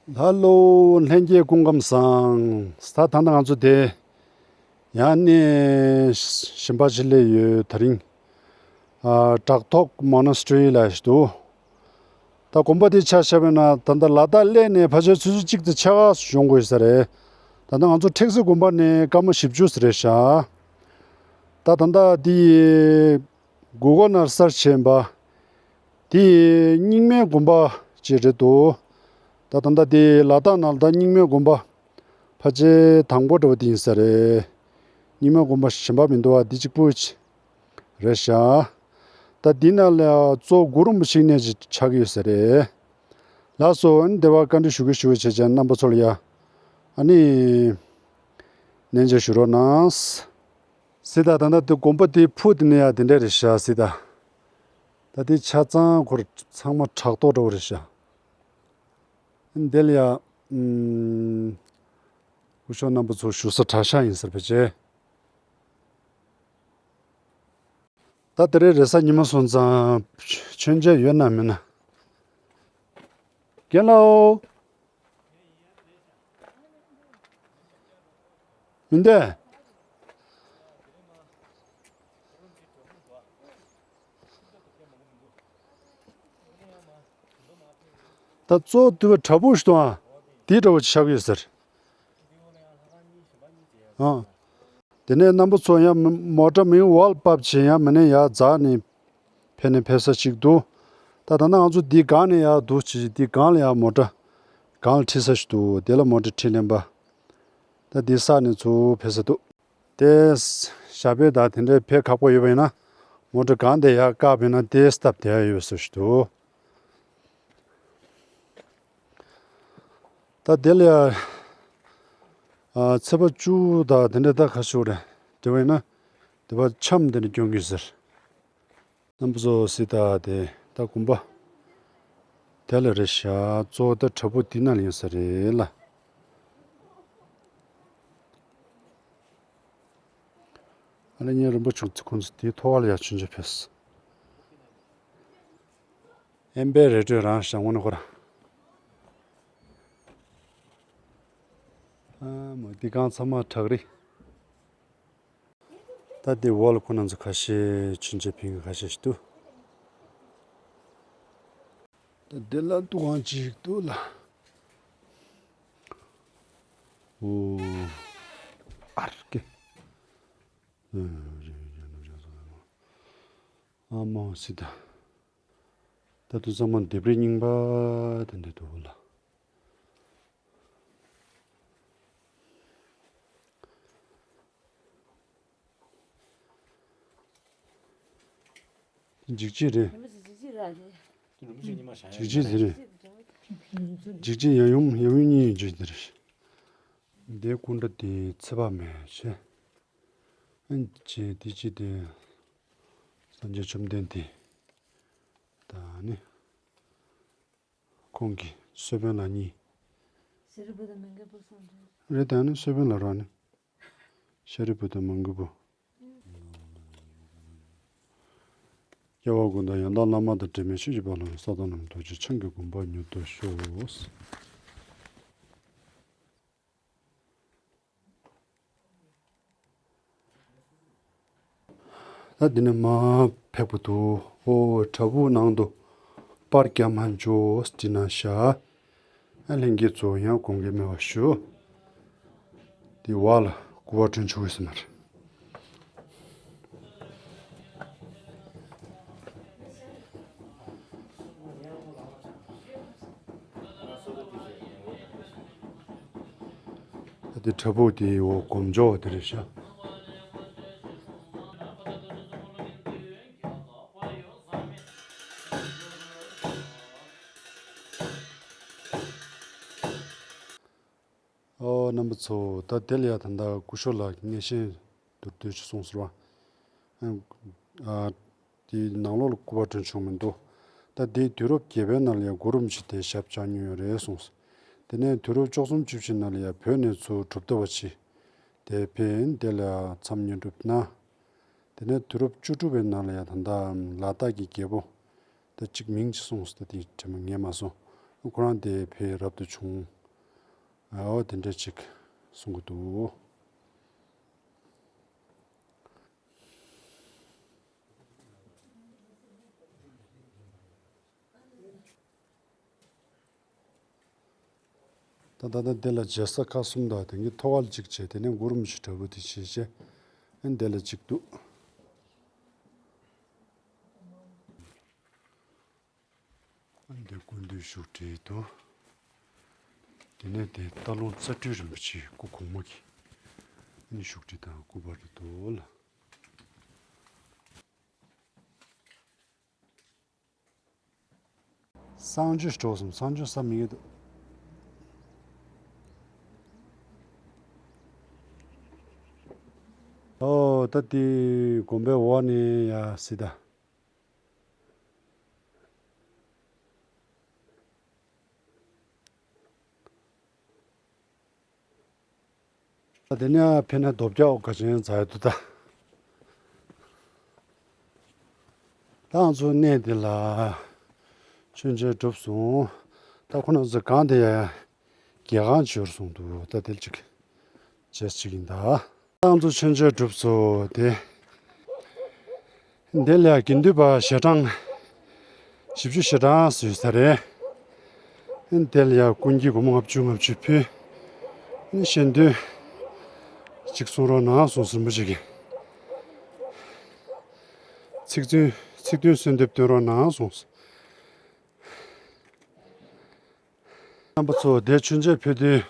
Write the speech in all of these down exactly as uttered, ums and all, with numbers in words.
ཧ་ལོ། ལྷན་རྒྱས་སྐུ་ཁམས་བཟང་། ད་ད་ལྟ་ང་ཚོ་དེ་ཡང་ནས་གཞན་པ་ཞིག་སླེབས་ཡོད། ད་རིང་ཨ་བྲག་ཐོག་མོ་ན་སི་ཊི་རི་ལ་ཞིག་འདུག་ད་དགོན་པ་དེ་ཆ་བཞག་པ་ཡིན་ན་ད་ལྟ་ལ་དྭགས་སླེབས་ནས་ཕལ་ཆེར་ཆུ་ཚོད་གཅིག་དང་ཕྱེད་ཀ་ཡོང་དགོས་ས་རེད། ད་ལྟ་ང་ཚོ་ཁྲེག་སེ་དགོན་པ་ནས་སྐར་མ་བཞི་བཅུ་ཙམ་རེད་ཤག་ད་ད་ལྟ་དེ་ཡི་གུ་གོ་ནར་སར་ཆེན་པ་དེ་རྙིང་མའི་དགོན་པ་ཅིག་རེད་འདུག་ད་ད་ལྟ་དེ་ལ་དྭགས་ནང་ལ་ད་རྙིང་མའི་དགོན་པ་ཕལ་ཆེར་དང་པོ་འདྲ་བོ་དེ་ཡིན་ས་རེད། རྙིང་མའི་དགོན་པ་གཞན་པ་མི་འདུག་བ། དེ་གཅིག་པུ་ཅིག་རེད་ཤག་ད་འདི་ནང་ལ་གཙོ་བོ་གུ་རུ་རིན་པོ་ཆེ་གནས་ཅིག་ཆགས་ཀྱི་ཡོད་ས་རེད། ལགས་སོ། ཨ་ནི་དེ་བར་བཀའ་འདྲི་ཞུ་གི་ཞུ་གི་བྱེད་བྱས་རྣམ་པ་ཚོ་ལ་ཡ་ཨ་ནི་ནན་ཆ་ཞུ་རོགས་གནང་། སྲིད་ད་ད་ལྟ་དེ་དགོན་པ་དེའི་ཕུ་དེ་ནས་ཡ་དེ་འདྲ་རེད་ཤག་སྲིད་ད། ད་དེ་ཆ་ཚང་ཁོར་ཚང་མ་བྲག་ཐོག་འདྲ་བོ་རེད་ཤག་འདི་ལ་ཡ་ཨུམ་སྐུ་ཞབས་རྣམ་པ་ཚོ་བཞུགས་ས་གྲྭ་ཤག་ཡིན་ཟེར་བ་བྱས། ད་དེ་རིང་རེས་གཟའ་ཉི་མ་སོང་ཙང་མཆོད་མཇལ་ཡོད་ན་མིན་ན། རྒན་ལགས། མི་འདུག་ད་གཙོ་བོ་དུ་བ་བྲག་ཕུག་ཞིག་དང་དེའི་འདྲ་བོ་ཆགས་ཡོད་ཟེར། ཨ། དེ་ནས་རྣམ་པ་ཚོ་ཡང་མོ་ཊ་མིའི་ཝལ་ཕབ་བྱས་ཡང་མི་ནས་ཡར་འཛེགས་ནས་ཕེབས་ནས་ཕེབས་ས་ཞིག་འདུག་ད་ད་ལྟ་ང་ཚོ་འདི་སྒང་ནས་ཡར་འདུག་ཅིག་འདི་སྒང་ལ་ཡར་མོ་ཊ་སྒང་ལ་ཁྲིད་ས་ཞིག་འདུག་དེ་ལ་མོ་ཊ་ཁྲིད་ལེན་པ། ད་འདི་ས་ནས་ཚུར་ཕེབས་ས་འདུག་དེ་ཞབས་པད་དང་དེ་འདྲའི་ཕེབས་ཁག་པོ་ཡོད་པ་ཡིན་ན་མོ་ཊ་སྒང་དེ་ཡར་བཀག་པ་ཡིན་ན་དེ་སྟབས་བདེ་ཡ་ཡོད་ས་ཞིག་འདུག་ད་དེ་ལ་ཡ་ཨ་ཚེས་པ་བཅུ་དང་དེ་འདྲ་ད་ཁ་ཤོར་རེད། དེ་བས་ན་དེ་བ་འཆམ་དེ་འདྲ་སྐྱོན་གྱི་ཟེར། རྣམ་པ་ཚོ་སྲིད་ད་དེ་ད་དགོན་པ་དེ་ལ་རེད་ཤག་གཙོ་བོ་ད་བྲག་ཕུག་དེ་ན་ལ་ཡིན་ས་རེད་ལ། ཨ་ལེ་ངའི་རིན་པོ་ཆུང་ཚེ་ཁོང་ཚོ་དེའི་ཐོག་ལ་ཡ་ཆུན་ཆེ་ཕེབས། ཨེམ་པའི་རེ་ལྟོས་རང་ཞང་ངོ་ནས་ཁོ་ར། ཨ་མ་འདི་གང་ཚང་མ་བྲག་རི། ད་འདི་འོག་ལ་ཁོ་རང་ཚོ་ཁ་ཤས་ཆུན་ཆེ་ཕིང་གི་ཁ་ཤས་ཤིག་འདུག་ད་འདི་ལ་འདུ་ཁང་ཅིག་འདུག་ལ། ཨོ། ཨར་ཀེ། ཨ་མ་སི་ད། ད་དུང་ཚང་མ་ལྡེབས་རིས་རྙིང་པ་དེ་འདྲ་འདུག་ལ། འཇིགས་བྱེད་རེད། འཇིགས་བྱེད་ཟེར་རེད། འཇིགས་བྱེད་ཡབ་ཡུམ་ཡབ་ཡུམ་གཉིས་ཡོད་འཇིགས་བྱེད་རེད། འདི་སྐུ་འདྲ་དེ་ཚེ་དཔག་མེད་བྱས། ཨན་ཅེ་དེ་ཅི་དེ་སངས་རྒྱས་བཅོམ་ལྡན་འདས་ད་ནི་ཁོང་གི་གསོལ་དཔོན་ལ་གཉིས། ཤཱ་རིའི་བུ་དང་མི་འགས་པོ་སོང་འདྲ། རེད་ད་ནི་གསོལ་དཔོན་ལ་རོགས་ནི། ཤཱ་རིའི་བུ་དང་མི་འགས་པོ། སྐྱེ་བ་ཀུན་ཏུ་ཡང་དག་བླ་མ་དང་འབྲལ་མེད་ཆོས་ཀྱི་དཔལ་ལ་ས་དང་ལམ་རྡོ་རྗེ་འཆང་གི་དགོངས་པ་མྱུར་དུ་ཤོག་ད་འདི་ནས་མར་ཕེབས་པ་འདུག་ཨོ་བྲག་ཕུག་ནང་དུ་པར་རྒྱག་མ་འཇོག་འདི་ན་བཞག་ཨ་ལྷན་རྒྱས་ཚོ་ཡང་དགོངས་འགལ་མེད་པ་ཞུ། འདི་བར་ལ་སྐུ་པར་སྐྲུན་ཆོག་གི་ཟེར་མ་རེད། ད་དེ་བྲག་ཕུག་དེའི་འོག་སྒོམ་ཆོག་དེ་རེད་ཤག་ཨོ་རྣམ་པ་ཚོ། ད་དེ་ལ་ཡ་ད་ལྟ་སྐུ་ཞབས་ལགས་ཀྱིས་སྣེ་ཤན་མདོར་བསྡུས་ཤིག་གསུངས་ཟེར་བ། ཨ་དེའི་ནང་ལོགས་ལ་སྐུ་པར་སྐྲུན་བྱུང་མི་འདུག་ད་དེའི་དུས་རབས་བརྒྱད་པའི་ནང་ལ་ཡ་གུ་རུ་རིན་པོ་ཆེ་དེ་ཞབས་བཅགས་མྱོང་ཡོད་རེད་གསུངས། དེ་ནས་དུས་རབས་བཅུ་གསུམ་བཅུ་བཞི་ནང་ལ་ཡ་བོད་ནས་ཚུར་གྲུབ་མཐའ་བ་ཆེ་དེ་ཕེབས་ཡིན། དེ་ལ་ཡ་མཚམས་བསྙེན་སྒྲུབ་གནང་། དེ་ནས་དུས་རབས་བཅུ་དྲུག་པའི་ནང་ལ་ཡ་ད་ལྟ་ལ་དྭགས་ཀྱི་རྒྱལ་པོ་ད་གཅིག་མིང་ཅིག་གསུངས་སོང་། ད་དེ་དྲན་པ་ངེས་མ་སོང་། ཁོ་རང་དེ་ཕེབས་རབ་ཏུ་བྱུང་། ཨོ་དེ་འདྲ་ཅིག་གསུང་གི་འདུག་ད་ད་ལྟ་འདི་ལ་མཇལ་ས་ཁག་གསུམ་དང་དེ་གི་ཐོག་ཁ་ལ་གཅིག་བྱས། དེ་ནས་གུ་རུ་མི་ཆུ་དྲ་བུ་དེ་བྱས་བྱས། ཨ་འདི་ལ་གཅིག་འདུག་ཨ་འདི་སྐུ་མདུན་བཞུགས་ཁྲི་འདུག་དེ་ནས་དེ་སྟག་ལུང་རྩ་སྤྲུལ་རིན་པོ་ཆེའི་སྐུ་གོང་མ་གི་ཨ་ནི་བཞུགས་ཁྲི་དང་སྐུ་པར་དེ་འདུག་ལ། གསང་སྤྱོད་འགྲོ་སོང་། གསང་སྤྱོད་ས་མི་ཡོད་དོ། ཨོ་ད་དེ་དགོན་པའི་འོག་ནས་ཡ་སྲིད་ད། ད་དེ་ནས་ཕེབས་ན་རྡོ་བརྒྱ་འོ་ག་ཅན་ཛ་ཡ་དུ་ད། ད་ང་ཚོ་གནས་འདི་ལ་མཆོད་མཇལ་གྲུབ་སོང་། ད་ཁོ་ན་ཚོ་གང་དེ་ཡ་རྒྱལ་ཁང་འབྱོར་སོང་འདུག་ད་དེ་ལ་ཅིག་བྱས་ཅིག་ཡིན་ད། ད་ང་ཚོ་མཆོད་མཇལ་གྲུབ་སོང་དེ། འདི་ལ་ཡ་དགེ་འདུན་པ་ཞལ་གྲངས་བཞི་བཅུ་ཞེ་གྲངས་ཡོད་ས་རེད། འདི་ལ་ཡ་ཀུན་གྱིས་སྒོར་མོ་ལྔ་བཅུ་ལྔ་བཅུ་ཕུལ། གཞན་དོན་ཅིག་གསུང་རོགས་གནང་གསུངས་ཟིན་པ་ཅིག་གིས། ཚིག་བཙུན་ཚིག་བདུན་གསོལ་འདེབས་འདོན་རོགས་གནང་གསུངས། རྣམ་པ་ཚོ་དེ་མཆོད་མཇལ་ཕེབས་དུས་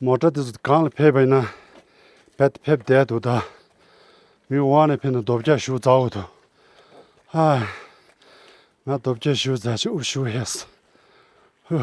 མོ་ཊ་དེ་ཚོ་སྒང་ལ་ཕེབས་པ་ཡིན་ན་རྦད་དེ་ཕེབས་བསྡད་འདུག་ད་མི་འོག་ནས་ཕེབས་ན་རྡོ་བརྒྱ་ཞུ་ཛ་འོ་དོ། ཨ། ང་རྡོ་བརྒྱ་ཞུ་ཛ་ཅིག་དབུ་ཞུ་ཧེས། ཧུ།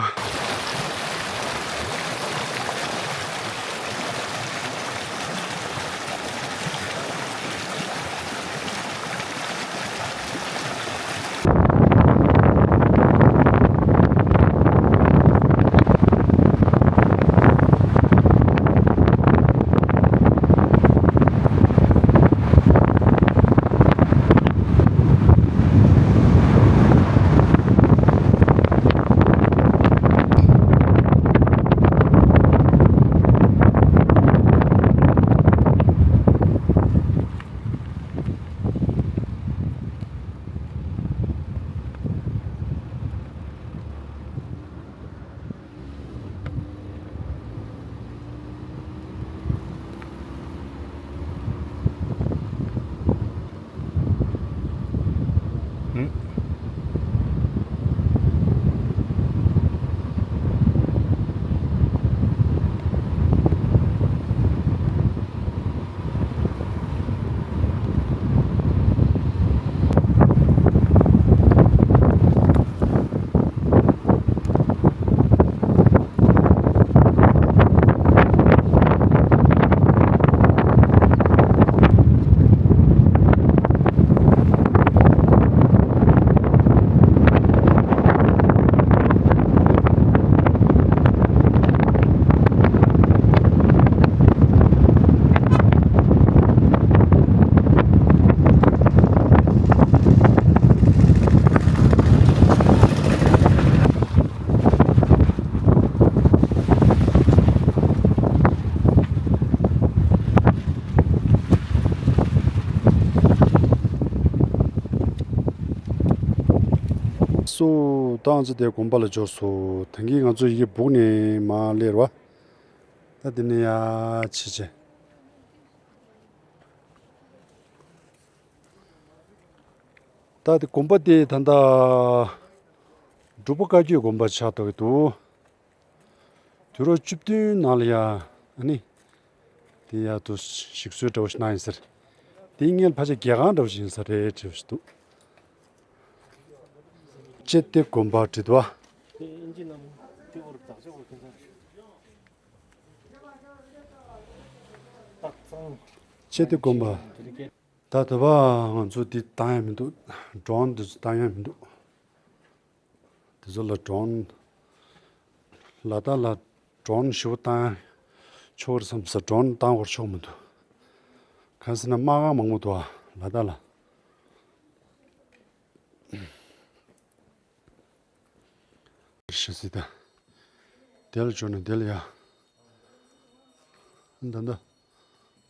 སོ། ད་ང་ཚོ་དེ་དགོན་པ་ལ་འབྱོར་སོང་། ད་གིན་ང་ཚོ་ཡི་གེ་སྦུག་ནས་མར་སླེབས་རེད་བ། ད་དེ་ནས་ཡར་ཕྱིན་བྱས། ད་དེ་དགོན་པ་དེ་ད་ལྟ་འབྲུག་པ་བཀའ་བརྒྱུད་དགོན་པ་ཆགས་བསྡད་ཀྱི་འདུག་དུས་རབས་བཅུ་བདུན་ནང་ལ་ཡ་ཨ་ནི་དེ་ཡ་དུ་ཞིག་གསོ་འདྲ་བོ་ཞིག་གནང་ཡིན་ཟེར། དེའི་སྔོན་ཕལ་ཆེར་རྒྱལ་ཁང་འདྲ་བོ་ཞིག་ཡིན་ས་རེད་བྲིས་པ་ཞིག་འདུག་ཅེ་ཏེ་དགོན་པ་བྲིས་འདུག་བ། ཅེ་ཏེ་དགོན་པ། ད་དེ་བ་ང་ཚོ་འདི་བཏང་ཡ་མི་འདུག་ཌོན་འདི་ཚོ་བཏང་ཡ་མི་འདུག་དེ་ཚོ་ལ་ཌོན། ལ་དྭགས་ལ་ཌོན་ཞེ་པོ་བཏང་ཆོག་རེད་བསམ་ས། ཌོན་བཏང་བར་ཆོག་མི་འདུག་གང་ཟེར་ན་དམག་ཁང་མང་པོ་འདུག་ཨ་ལ་དྭགས་ལ། ཤི་སྲིད་ད། དེ་ལ་འབྱོར་ནས་དེ་ལ་ཡ། ད་ལྟ་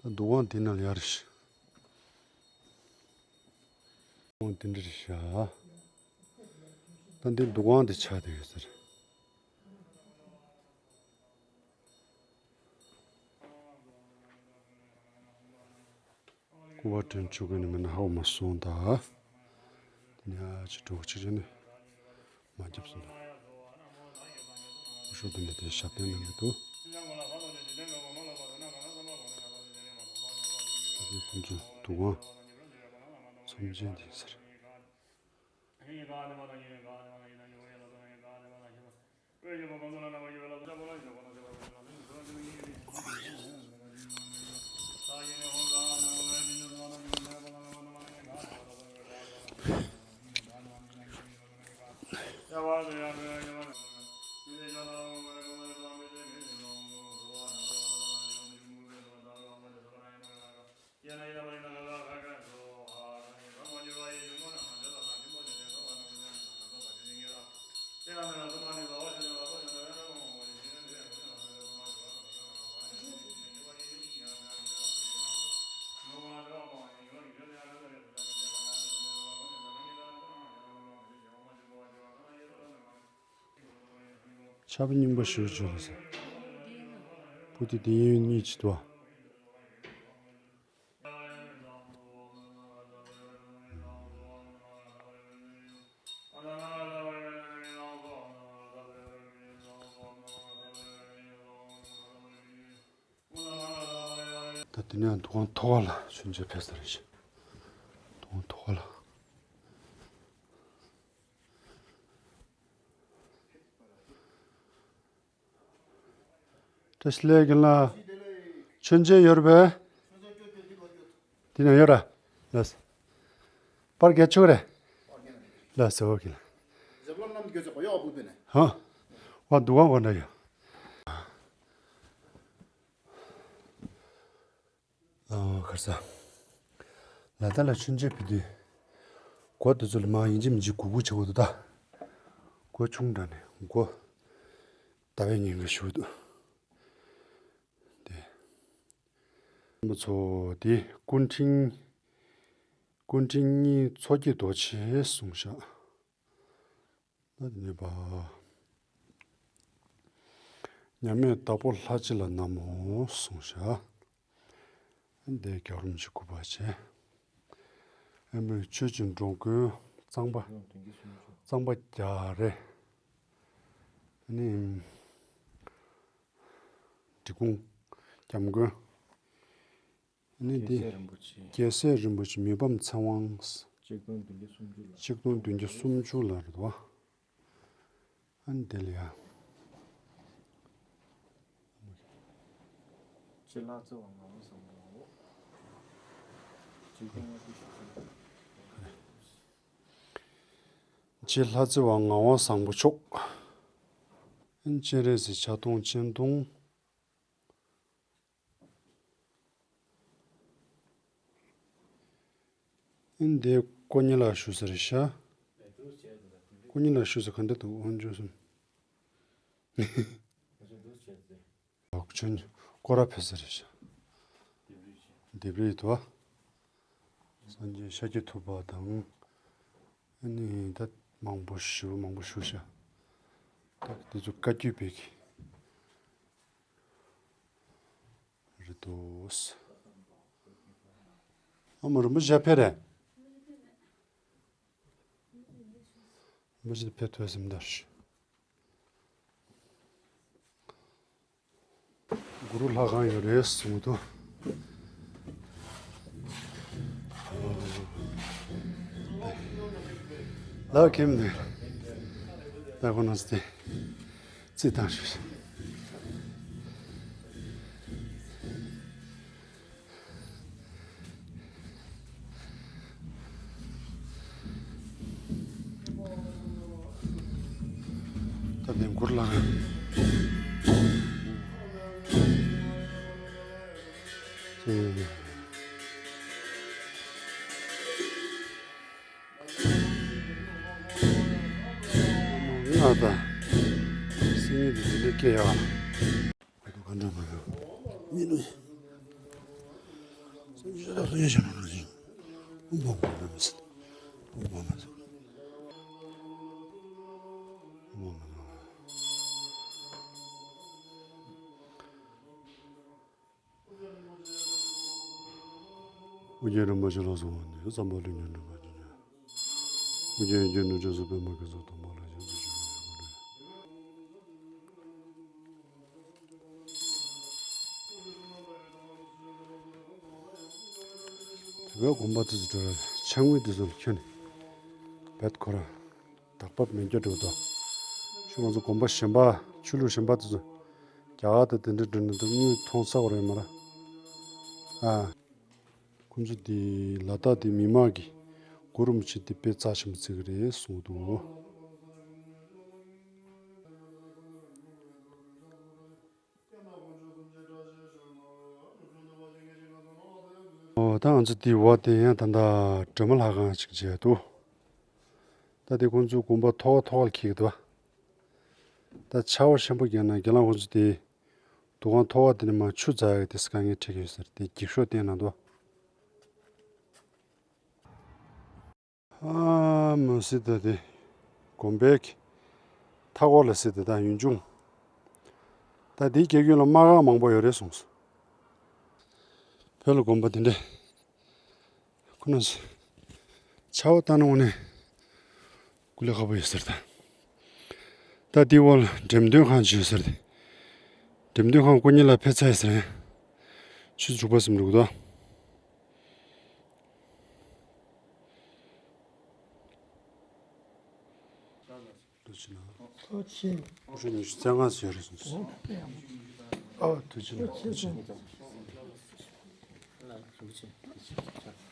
ད་འདུ་ཁང་འདི་ནང་ལ་ཡར་ཤི། འདུ་ཁང་འདི་འདྲ་རེད་ཤག་ད་འདི་འདུ་ཁང་འདི་ཆགས་བསྡད་ཡོད་ས་རེད། སྐུ་པར་སྐྲུན་བཅུག་གི་ནི་མིན་ན་ཧ་གོ་མ་སོང་ད། དེ་ནས་ཨ་ཅེ་གྲོགས་གཅིག་རེ་ནི་མ་རྒྱབ་སོང་ད། སྐུ་ཞབས་དེ་འདྲ་དེ་ཞབས་བརྟན་གནང་གི་འདུག་ད་དེ་ཁོང་ཚོ་འདུ་ཁང་ཚོམས་ཆེན་དེ་ཟེར། ཆར་པ་རྙིང་པ་ཞུ་བཅུག་ལ་ཟེར། བུ་དེ་དེ་ཡིན་གཉིས་ཅི་ཏོ། ད་དེ་ནས་འདུ་ཁང་ཐོག་ཁ་ལ་མཆོད་མཇལ་ཕེབས་ས་རེད་ཤག་འདུ་ཁང་ཐོག་ཁ་ལ། བཀྲ་ཤིས་བདེ་ལེགས་རྒན་ལགས། མཆོད་མཇལ་ཡོད་རེད་པས། འདི་ན་ཡོད་ར། ལགས་སོ། པར་རྒྱག་ཆོག་རེད། ལགས་སོ་རྒན་ལགས། ཧ། ཝ་འདུ་ཁང་ག་འདྲ་ཡོད། ཨ་ཁར་ས། ལ་དྭགས་ལ་མཆོད་མཇལ་ཕུལ་དུས། སྒོ་དེ་ཚོ་ལ་མར་ཡིན་གཅིག་མིན་གཅིག་སྒུར་སྒུར་བྱེད་དགོས་འདུག་ད། སྒོ་ཆུང་དྲགས་ནས་སྒོ། ཟླ་བའི་ཉིན་གྱི་ཞུ་འདུག་དེ། མི་ཚོ་དེ་སྐུ་ཕྲེང་། སྐུ་ཕྲེང་གཉིས་མཚོ་སྐྱེས་རྡོ་རྗེས་གསུངས་ཤག་ད་དེ་ནས་པ། མཉམ་མེད་དྭགས་པོ་ལྷ་རྗེ་ལ་ན་མོ་གསུངས་ཤག་འདི་རྒྱལ་བ་རིན་པོ་ཆེ་སྐུ་པར་བྱས། ཨ་མོའི་ཆོས་ཀྱི་འགྲོ་མགོན་གཙང་པ། གཙང་པ་རྒྱ་རས། ཨ་ནི། འབྲི་གུང་སྐྱབས་མགོན། ཨ་ནི་འདི། རྒྱལ་སྲས་རིན་པོ་ཆེ། རྒྱལ་སྲས་རིན་པོ་ཆེ་མི་ཕམ་ཚེ་དབང་། གཅིག་སྟོང་བདུན་བརྒྱ་སུམ་ཅུ་ལ། གཅིག་སྟོང་བདུན་བརྒྱ་སུམ་ཅུ་ལ་རེད་བ། ཨ་ནི་དེ་ལ་ཡ། སྤྱི་ལྷ་རྩེ་བ་ངག་དབང་བཟང་པོ་མཆོག་སྤྱི་ལྷ་རྩེ་བ་ངག་དབང་བཟང་པོ་མཆོག་སྤྱན་རས་གཟིགས་ཕྱག་སྟོང་སྤྱན་སྟོང་། འདི་ཀོ་ཉི་ལ་ཞུ་ཟེར་ཤག་ཀོ་ཉི་ལ་ཞུ་ཟེར་ག་འདྲ་འདུག་དབང་ཆོས་གསུམ། ཆོས་སྐོར་ར་ཕེབས་ས་རེད་ཤག་ལྡེབས་རིས་དུ་བ། སངས་རྒྱས་ཤཱཀྱ་ཐུབ་པ་དང་། ཨ་ནི་ད་མང་པོ་ཞུ་མང་པོ་ཞུ་ཤག་ད་དེ་ཚོ་བཀའ་བརྒྱུད་པའི་གི་རེད་འདུག་ཨ་མ་རིན་པོ་ཆེ་ཕེབས་རེད། རིན་པོ་ཆེ་ཕེབས་ཐུབ་སེམས་དར། གུ་རུ་ལྷ་ཁང་ཡོད་རེད་གསུངས་འདུག་ལགས་ཁྱིམ་ནས་ད་ཁོ་ན་སྟེ་རྩིས་བཏང་ཞུ། ད་ལན་གུར་ལ་རེད། ང་ད་སེམས་ཉིད་དུ་དེ་འདྲ་སྐྱེ་ཡ། ག་འདྲ་མ་ཡོང་། ཨོ་རྒྱན་རིན་པོ་ཆེ་ལ་སོགས་པ་ནི་བསམ་པ་ལྷུན་གྱིས་འགྲུབ་པར་བྱིན་གྱིས་རློབས། ཨོ་རྒྱན་ཡུལ་གྱི་ནོར་སྐྱོང་སྲུང་མའི་མ་སྐལ་ཚོགས། དམ་པ་ལྷ་ཞིང་དུ་བཞུགས་པའི་སྐུ་ལས། བོད་པའི་དགོན་པ་དེ་ཚོ་འགྲོ་བའི་ཕྱག་དངུལ་དེ་ཚོ་ལ་ཁྱོན་ནས་བེད་ཁོ་ར་བདག་པ་མེད་རྒྱུ་འགྲོ་དོ། ཆུ་ང་ཚོ་དགོན་པ་གཞན་པ་ཆོས་ལུགས་གཞན་པ་དེ་ཚོ་རྒྱ་གར་དང་དེ་འདྲ་འགྲོ་ན་དེ་དངུལ་མཐོང་ས་བ་རེད་མ་ར། ཨ། ཁོང་ཚོ་དེ་ལ་དྭགས་དེ་མི་མང་གིས་གུ་རུ་རིན་པོ་ཆེ་དེ་དཔེ་རྩ་ཆེན་པོ་བརྩི་གི་རེད་གསུངས་འདུག། ཨོ་ད་ང་ཚོ་དེའི་འོག་དེ་ཡང་ད་ལྟ་སྒྲོལ་མ་ལྷ་ཁང་ཅིག་མཇལ་འདུག། ད་དེ་ཁོང་ཚོའི་དགོན་པ་ཐོག་ཐོག་ལ་འཁེལ་གི་འདུག། ད་ཆར་པ་ཞིམ་པོ་བརྒྱབ་ན་རྒན་ལགས་ཁོང་ཚོ་དེ་འདུ་ཁང་ཐོག་ཁ་དེ་ནས་མར་ཆུ་འཛག་ཡག་དེ་དཀའ་ངལ་འཕྲད་ཀྱི་ཡོད་ཟེར། དེ་འགྱིག་ཤོག་བསྟན་གནང་འདུག། ཨ་མ་སི་ད་དེ་དགོན་པའི་མཐའ་འཁོར་ལ་སི་ད་ད་ཡུལ་ལྗོངས། ད་དེའི་རྒྱ་ཁྱོན་ལ་མ་གང་མང་པོ་ཡོད་རེད་གསུངས་སོང་། བོད་ལ་དགོན་པ་དེ་འདྲས། ཁོ་ན་ཆར་པ་བཏང་ན་དངོས་གནས་སྐུ་ལས་ཁག་པོ་ཡོད་ཟེར་ད། ད་དེའི་འོག་ལ་འགྲེམས་སྟོན་ཁང་ཅིག་ཡོད་ཟེར་ཏེ། འགྲེམས་སྟོན་ཁང་སྐུ་ཉིད་ལ་ཕེབས་ཚར་ཡོད་ཟེར། ཆུ་ཚོད་དྲུག་པ་ཙམ་འགྲོ་གི་འདུག། ཐུགས་རྗེ་ཆེ། ཨོ་ཉི་ཤུ་རྩ་ལྔ་ཟེར་རེད་གསུངས་སོང་། ཨོ་ཐུགས་རྗེ་ཆེ། ཐུགས་རྗེ་ཆེ།